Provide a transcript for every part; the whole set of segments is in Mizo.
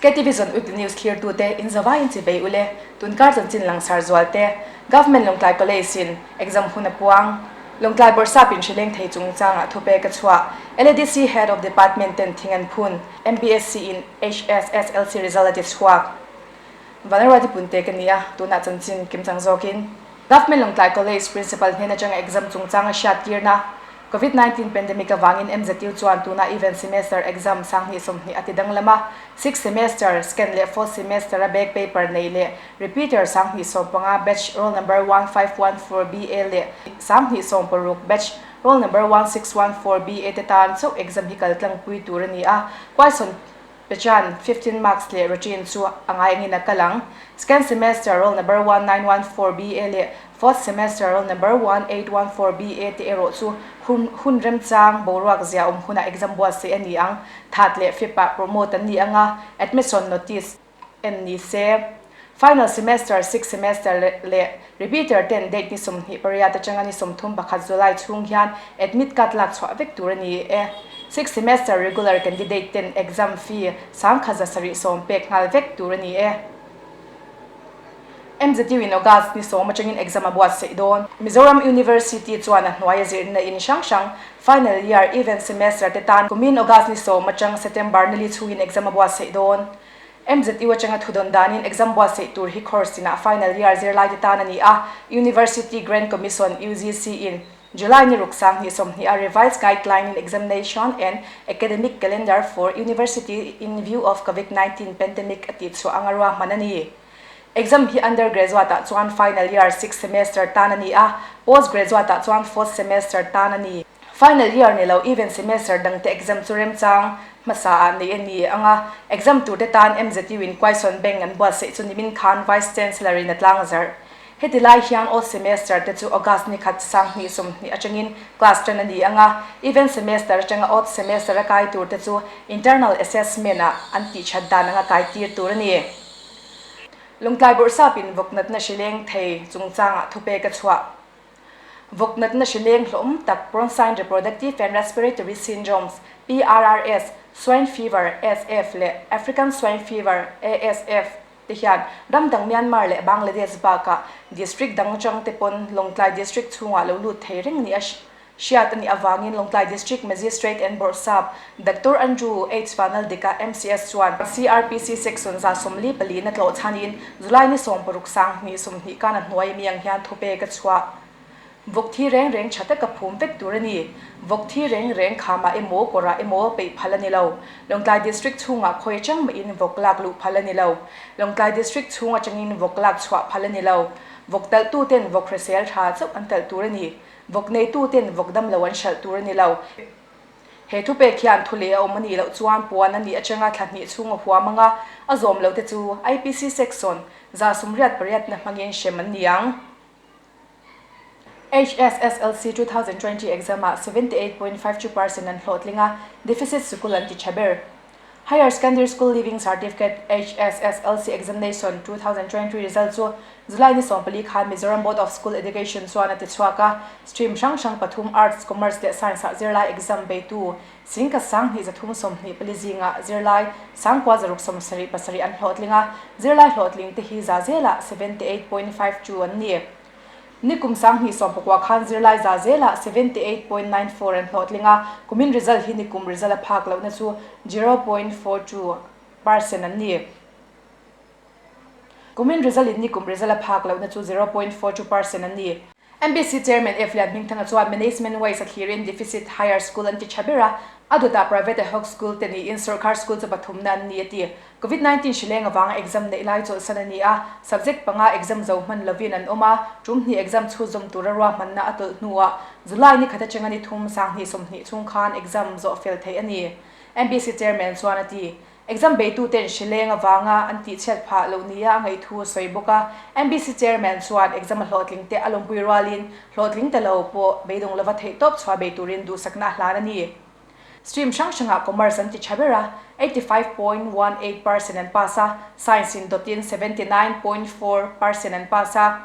KTV Zone Weekly News thlirtute in zavaiin chibei ule, tunkar chanchin langsar zualte, Government Lawngtlai College in exam hun a puang. Lawngtlai Bawrhsap in hrileng thei chungchangah thupek a chhuah. LADC Head of Department ten thing an phun. MPSC in HSSLC result a ti chhuak. Vanarwati Punte ka ni a, tunah chanchin kimchang zawkin. Government Lawngtlai College Principal hnen atanga exam chungchang a hriat tirna, Covid 19 pandemic avangin MZU chuan tuna even semester exam 2020 a ti danglam a, sixth semester, second leh fourth semester a back paper nei leh repeater 2015 batch roll number 1514 BA leh 2016 batch roll number 1614 BA te tan chauh exam hi kal tlangpui tur a ni a, question Pechan, 15 marks leh routine chu a ngai angin a kal ang. Second semester roll number 1914 BA leh fourth semester roll number 1814 BA te erawh chu hun hun remchang boruak zia awm hunah exam buatsaih a ni ang. That leh fip ah promote an ni ang a, admission notice en ni se. Final semester, sixth semester leh repeater ten date ni 28 atanga ni 31 July chhung hian admit card lak chhuah vek tur a ni e. Sixth semester regular candidate ten exam fee 1710 pek nghal vek tur a ni e. MZU in August ni 10 atangin exam a buatsaih dawn. Mizoram University chuan a hnuai a zirna in hrang hrang final year even semester te tan kumin August ni 10 atang September nili chhungin exam a buatsaih dawn. MZU atanga thudawn danin exam buatsaih tur hi course inah final year zirlai te tan a ni a, University Grant Commission, UGC, in July ni ruk 2020 a revised guideline in examination and academic calendar for university in view of Covid-19 pandemic a tih chhuah anga ruahman a ni. Exam hi undergraduate ah chuan final year sixth semester tan a ni a, postgraduate ah chuan fourth semester tan a ni. Final year ni lo even semester dangte exam chu remchang hmasa ah nei a ni ang a, exam tur te tan MZU in question bank an buatsaih chu nimin khan Vice Chancellor in a tlang zarh. Heti lai hian odd semester te chu August ni khat 2020 atangin class tan a ni ang a, even semester atanga odd semester a kai tur te chu internal assessment ah an tih that dan anga kai tir tur a ni. Lawngtlai Bawrhsap in vawknatna hrileng thei chungchangah thupek a chhuah. Vawknatna hrileng hlawm tak Porcine Reproductive and Respiratory Syndromes, PRRS, Swine Fever, SF, leh African Swine Fever, ASF, te hian ram dang Myanmar leh Bangladesh bakah district dang atang te pawn Lawngtlai District chhungah lo lut thei reng ni a hriat a nih avangin Lawngtlai District Magistrate and Bawrhsap Doctor Andrew H Vanaldika MCS chuan CrPC Section 144 na tlawh chhanin July ni 16 2020 khan a hnuai mi ang hian thupek a chhuah. Vawk thi reng reng tha taka phum vek tur a ni. Vawk thi reng reng khamah emaw kawrah emaw peih phal a ni lo. Lawngtlai District chhungah khawi atang mahin vawk lak luh phal a ni lo. Lawngtlai District chhung atangin vawk lak chhuah phal a ni lo. Vawk talhtu ten vawk hrisel tha chauh an talh tur a ni. Vawk neitu ten vawk dam lo an hralh tur a ni lo. He thupek hian thu leh a awm a nih loh chuan puan a nih atanga thla hnih chhung a huam anga a zawm lo te chu IPC Section 188 na hmangin hrem an ni ang. HSSLC 2020 exam ah 78.52% an hlawhtling a, deficit sikul an ti tha ber. Higher Secondary School Leaving Certificate, HSSLC, Examination 2023 result chu July ni 14 khan Mizoram Board of School Education chuan a ti chhuak a, stream hrang hrang pathum Arts, Commerce leh Science ah zirlai exam beitu 10,324 zingah zirlai 9,677 an hlawhtling a, zirlai hlawhtling te hi za zelah 78.52 an ni. Nikum 2019 khan zirlai za zelah 78.94 an hlawhtling a, kumin result hi nikum result a phak lohna chu 0.42% an ni. Kumin result in nikum result a phak lohna chu 0.42% an ni. MBC Chairman F Lian Hmingthanga chuan management wise a thlirin deficit higher school an ti tha ber a, a dawtah private ad hoc school te niin sorkar school chu pathumna an ni a ti. Covid-19 hrileng avanga exam neih lai chawlhsan a ni a, subject panga exam zo hman lovin an awm a, tum hnih exam chhuzawm tura ruahmanna a tawlh hnuah July ni khat atanga ni thum 2020 chhung khan exam zawh fel theih a ni, MBC Chairman chuan a ti. Exam beituten hrileng avanga an tihchhiat phah loh nia a ngaihthu a sawi bawk a, MBC Chairman chuan exam a hlawhtling te a lawmpui rualin hlawhtling ta lo pawh beidawng lova theihtawp chhuah bei turin duhsakna a hlan a ni. Stream hrang hrangah Commerce an ti tha ber a, 85.18% an pass a, Science in dawtin 79.4% an pass a,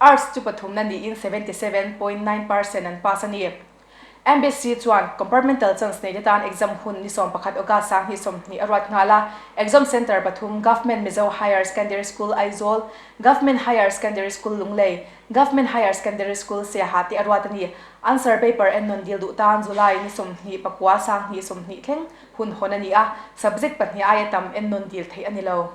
Arts chu pathumna niin 77.9% an pass a ni. MBC chuan compartmental chance nei te tan exam hun ni 11 August 2020 a ruat nghal a. Exam centre pathum Government Mizo Higher Secondary School Aizawl, Government Higher Secondary School Lunglei, Government Higher Secondary School Siaha te a ruat a ni. Answer paper en nawn dil duh tan July ni 29 2020 thleng hun hawn a ni a, subject pahnih aia tam en nawn dil theih a ni lo.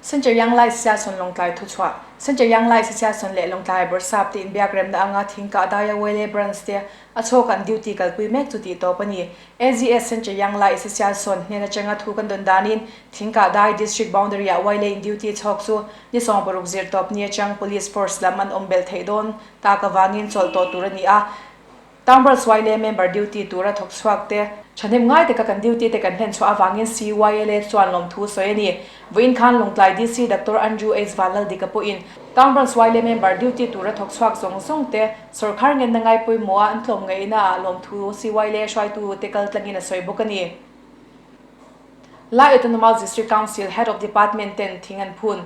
Centre Yang Lai Siasawn Lawngtlai Thuchhuah Centre Yang Lai Siasawn leh Lawngtlai Bawrhsap te inbiak remna anga Thingkah Daia Wele Branch te a chhawk an duty kalpui mek chu tih tawp a ni. AGS Centre Yang Lai Siasawn hnen atanga thu kan dawn danin Thingkah Dai District Boundary ah Wele in duty chhawk chu ni 16 zir tawp ni atang Police Force lam an awm belh theih dawn tak avangin chawlh tawh tur a ni a. Town Branch YLA member duty tura thawk chhuak te thahnem ngai taka kan duty te kan hlen chhuah avangin CYLA chuan lawmthu sawi a ni. Vawiin khan Lawngtlai DC Doctor Andrew H Vanlaldika pawhin Town Branch YLA member duty tura thawk chhuak zawng zawng te sawrkhar ngenna ngai pawimawha an tlawm ngaihna ah lawmthu CYLA hruaitu te kal tlangin a sawi bawk a ni. Lai Autonomous District Council Head of Department ten thing an phun.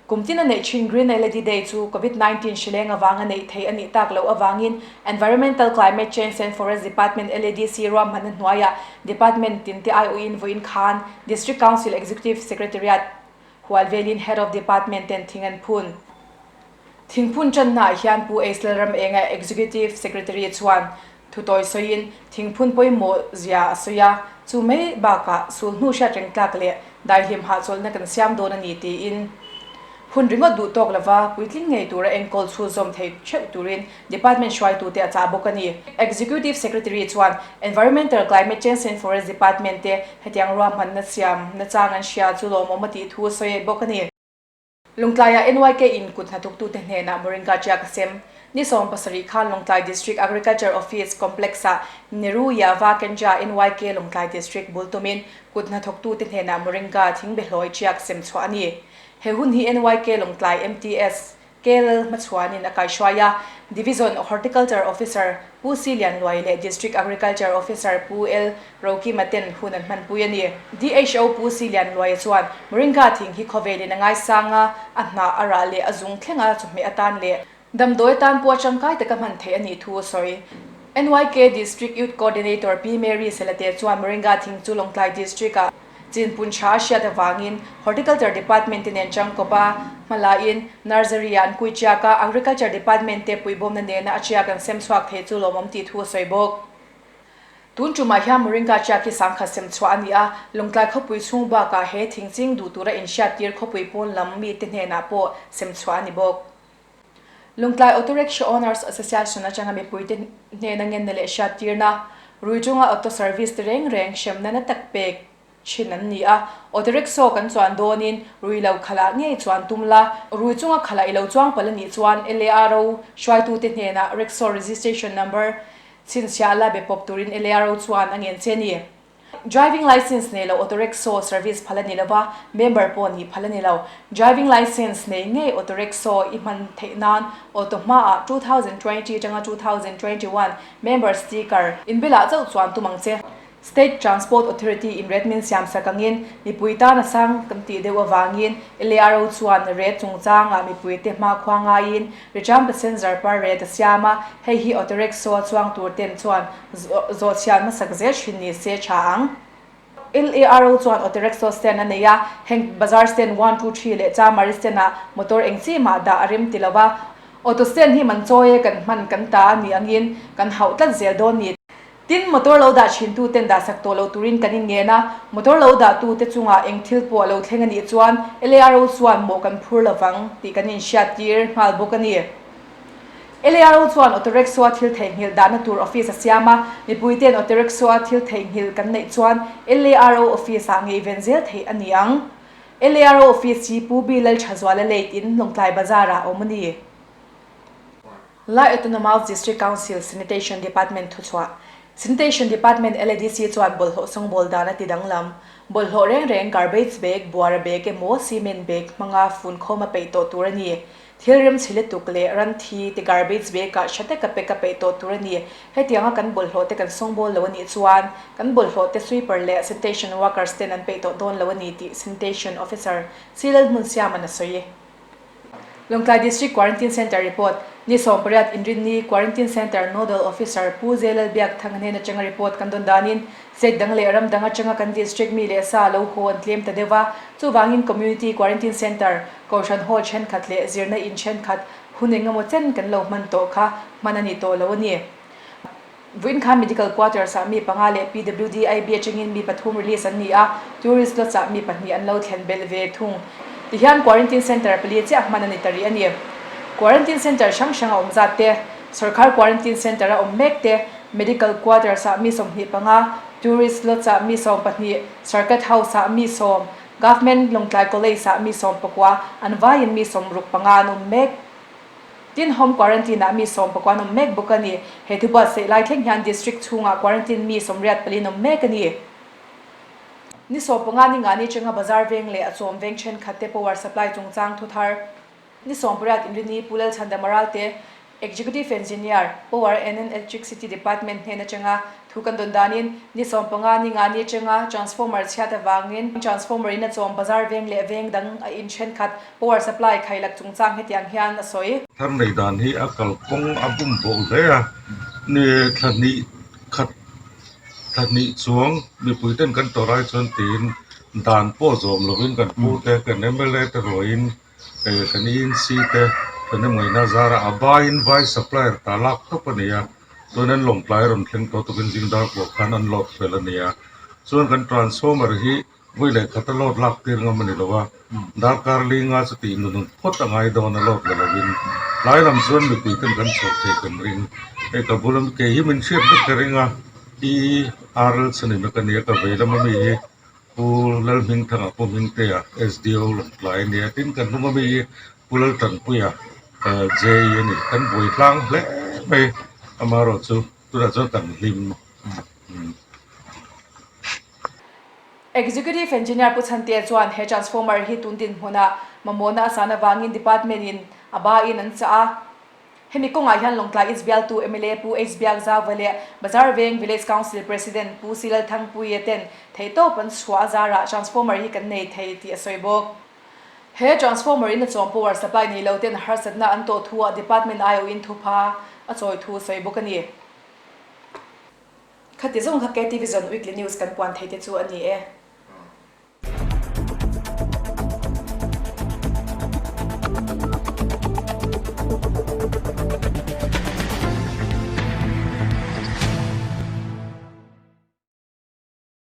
Kum tin a neih thin Green LED Day chu Covid 19 hrileng avanga neih theih a nih tak loh avangin Environmental Climate Change and Forest Department LADC ruahmanna hnuaiah Department tinte aiawhin vawiin khan District Council Executive Secretariat hual velin Head of Department ten thing an phun. Thingphun tannaah hian Pu Eisler Ramenga Executive Secretary chuan Thutawi sawiin thingphun pawimawh zia a sawi a, chu mai bakah sulhnu hriat reng tlak leh daihlim hahchawlhna kan siam dawn a ni tiin phun ringawt duh tawk lova puitling ngei tura enkawl chhut zawm thei theuh turin Department hruaitute a chah bawk a ni. Executive Secretary chuan Environmental, Climate Change and Forest Department te hetiang ruahmanna siam nachang an hria chu lawmawm a tih thu a sawi bawk a ni. Lawngtlaiah NYK in kut hnathawktute hnenah Moringa ṭiak a sem. Ni 17 khan Lawngtlai District Agriculture Office Complex-ah Neru Yava Kendra NYK Lawngtlai District bul tumin kut hnathawktute hnenah Moringa thingbehlawi ṭiak sem chhuah a ni. He hun hi NYK Lawngtlai MTS KL hmachhuanin a kaihruai a, Division Horticulture Officer Pu Si Lian Luai leh District Agriculture Officer Pu L Rokima ten hun an hmanpui a ni. DHO Pu Si Lian Luaia chuan Moringa thing hi khawvelin a ngaisang a, a hnah a rah leh a zung thleng a chawhmeh atan leh damdawi atan pawh a tangkai taka hman theih a nih thu a sawi. NYK District Youth Coordinator Pi Mary Selate chuan Moringa thing chu Lawngtlai District-ah Chinpun tha a hriat avangin Horticulture Department te nen tangkawp a, hmalaiin Nursery ah an kui chiak a, Agriculture Department te puihbawmna nena a chiak an sem chhuak thei chu lawmawm tih thu a sawi bawk. Tun tumah hian Moringa chiak hi sangkhat sem chhuah a ni a, Lawngtlai khawpui chhung bakah he thing ching duh tura inhriattir khawpui pawn lam mite hnenah pawh sem chhuah a ni bawk. Lawngtlai Auto Rickshaw Owners Association atanga mipuite hnena ngenna leh hriattirna, rui chunga auto service te reng reng hremna na tak pek thin an ni a. Auto rickshaw kan chuan dawnin rui lo khalah ngei chuan tum la, rui chunga khalah i lo chuang palh a nih chuan LARO hruaitute hnenah rickshaw registration number chhinchhiah la be pawp turin LARO chuan a ngen che a ni. Driving licence nei lo auto rickshaw service phal a ni lo va, member pawh nih phal a ni lo. Driving licence nei ngei auto rickshaw i hman theih nan auto hmaah 2020 atanga 2021 member sticker inbelah chauh chuan tum ang che. State Transport Authority in rate min siam sak angin mipui tan a sang kan tih deuh avangin LARO chuan rate chungchangah mipuite hmakhua ngaiin return passenger per rate a siam a, hei hi auto rickshaw chuang tur ten chuan Zawhchhiat hmasak zel thin ni se tha ang. LARO chuan auto rickshaw stand a nei a, heng bazar stand one, two, three leh Chamari stand ah motor eng chi mah dah a rem ti lo va. Auto stand hi man chawi e kan hman kan ta a nih angin kan hauh tlat zel dawn ni. Tin, motor lo dah thin tu ten dahsak tawh lo turin kan inngen a, motor lo dah tu te chungah eng thil pawh a lo thleng a nih chuan LARO chuan mawh kan phur lovang tih kan inhriat tir nghal bawk a ni. LARO chuan auto rickshaw-a thil theihnghilh dahna tur office a siam a, mipuite'n auto rickshaw-a thil theihnghilh kan neih chuan LARO office-ah ngeiven zel theih a ni ang. LARO office hi Pu B Lalthazuala Late in Lawngtlai Bazar-ah a awm a ni. Lai Autonomous District Council Sanitation Department thuchhuah Sanitation Department LADC chuan bawlhhlawh sawngbawl dan a ti danglam. Bawlhhlawh reng reng garbage bag, buara bag emaw cement bag hmanga funkhawm a peih tawh tur a ni. Thil rem chhe lutuk leh ran thi te garbage bag ah tha taka pack a peih tawh tur a ni. Hetianga kan bawlhhlawh te kan sawngbawl lo a nih chuan kan bawlhhlawh te sweeper leh sanitation workers ten an peih tawh dawn lo a ni tih Sanitation Officer Silal Hmunsiama'n a sawi. Lawngtlai District Quarantine Centre Report. Ni 18 Inrinni Quarantine Centre Nodal Officer Pu Zelalbiakthanga hnen atanga report kan dawn danin State dang leh ram dang atanga kan district mi leh sa lo haw an tlem ta deuh a, chuvangin Community Quarantine Centre, Kohhran Hall thenkhat leh zirna in thenkhat hun engemaw chen kan lo hman tawh kha hman a ni tawh lo a ni. Vawiin khan Medical Quarters ah mi panga leh PWDIB atangin mi pathum release an ni a, Tourist Lodge ah mi pahnih an lo thlen belh ve thung. Tihian Quarantine Centre pali chiah hman a ni ta rih a ni. Quarantine Centre hrang hrang a awm zat te, Sorkar Quarantine Centre a awm mek te, Medical Quarters ah mi 25, Tourist Lodge ah mi 12, Circuit House ah mi sawm, Government Lawngtlai College ah mi 19, an vaiin mi 65 an awm mek. Tin, Home Quarantine ah mi 19 an awm mek bawk a ni. He thu buatsaih lai thleng hian District chhungah Quarantine mi 84 an awm mek a ni. Ni 15 ni ngah ni changa Bazar veng leh a chawm veng thenkhat te power supply chungchang thu thar. Ni 18 Inrini Pu Lalchhandama Ralte, Executive Engineer, Power and Electricity Department hnen atanga thu kan dawn danin ni 15 ni ngah ni atanga transformer chhiat avangin transformer in a chawm bazar veng leh veng dang a in thenkhat power supply khailak chungchang hetiang hian a sawi. Thar nei dan hi a kalkawng a bum bawk hle a, ni thla hnih khat thla hnih chuang mipui ten kan tawrh ai chuan tiin dan pawh zawm lovin kan pu te kan mla te ruaiin Kan inc te thahnemngaihna zara a baiin vai supplier ta lak tawp a ni a, chuan an lawngtlai rawn thleng tawh tukin zing dar pawh khan an load fel a ni a, chuan kan transformer hi vawi leh khata load lak tir ngam a ni lo a, darkar linga chu tih nun phawt a ngai dawn a load la lovin tlai lam chuan mipui ten kan chhuak thei kan ring, hei ka bula kei hi min hriat vek ka ring a, ERL chhanina ka nia ka vei lama mi hi. Pu Lalhmingthanga Pu Hmingtea SDO Lawngtlai a nia tin kan hnung ami hi Pu Laltanpuia JE a ni kan buai hlang hle mai amaherawh chu tunah chuan kan hlim. Executive Engineer Pu Chhantea chuan he transformer hi tun dinhmunah mamawhna a san avangin department in a ba in an chah a. Hemi kawngah hian Lawngtlai East bialtu mla Pu H Biakzauva leh Bazar Veng Village Council President Pu C Lalthangpuia ten theihtawp an chhuah a zarah transformer hi kan nei thei tih a sawi bawk. He transformer in a chawm power supply nei lo ten harsatna an tawh thu ah department aiawhin thupha a chawi thu a sawi bawk a ni. Khati zawng kha KTV Zone Weekly News kan puan thei te chu a ni e.